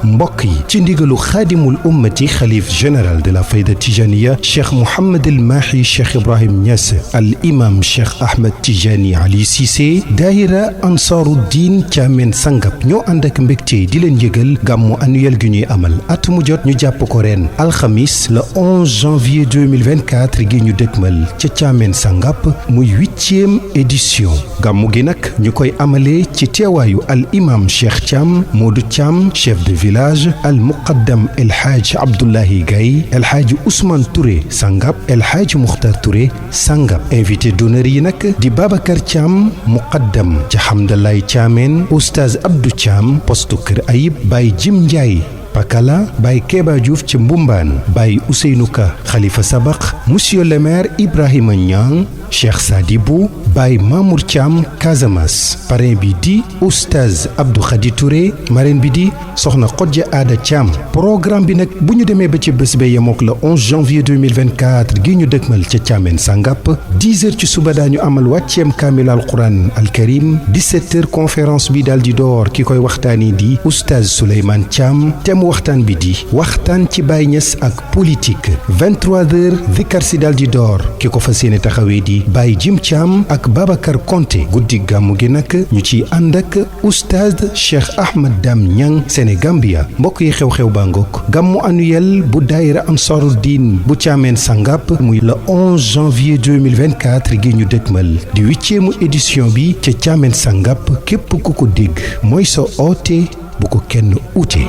mbokk yi ci ndigalu xaadimul ummati xalif général de la fayda tijaniya cheikh Mouhamed El Mahi cheikh Ibrahim Niass al imam cheikh Ahmed Tijani Ali Cissé daayira ansaaru diin Thiamène Sangap ñoo ànd ak mbégte di leen yëgal gàmmu annuel gi ñuy amal at mu jot ñu jàpp ko ren alxamis le 11 janvier 2024 gi ñu dëkkmal ca Thiamène Sangap muy 8e édition gàmmu gi nag ñu koy amalee ci teewaayu al imam cheikh Thiam Modou Thiam chef de village al muqaddam El Hadj Abdoulahi Gaye El Hadj Ousmane Touré Sangap El Hadj Mukhtar Touré Sangap invité d'honneur yi nag di Babacar Thiam muqaddam ca Hamdalaay Thiamène oustaz Abdou Thiam postu Kër Ayib Baye Jim Ndiaye Pakala Baye Keba Diouf ci Mbumbaan Baye Ousseynou Ka Khalifa Sabak monsieur le maire Ibrahima Niang Cheikh Sadibou Baye Mamour Thiam Casamance parrain bi di oustaz Abdou Khadi Touré marraine bi di soxna Xodja Aada Thiam programme bi nag bu ñu demee ba ci bés ba yemook le 11 janvier 2024 gi ñu dëkkmal ca Thiamène Sangap 10 heures ci suba daañu amal wàcceem kaamil alquran alkarim 17 heures conférence bi daal di door ki koy waxtaani di oustaz Souleymane Thiam thème waxtaan bi di waxtaan ci Baye Niass ak politique 23 heures vikar si daal di door ki ko fas yéene taxawee di Baye Jim Thiam ak Babacar Konté guddi gàmmu gi nag ñu ciy ànd ak oustaz Cheikh Ahmed Dam Niang Sénégambia mbokk yi xew-xew baa ngoog gàmmu annuel bu daayira Ansaaru Diin bu Thiamène Sangap muy le 11 janvier 2024 gi ñu dëkkmal di 8e édition bi ca Thiamène Sangap képp ku ko dégg mooy sa oote bu ko kenn ute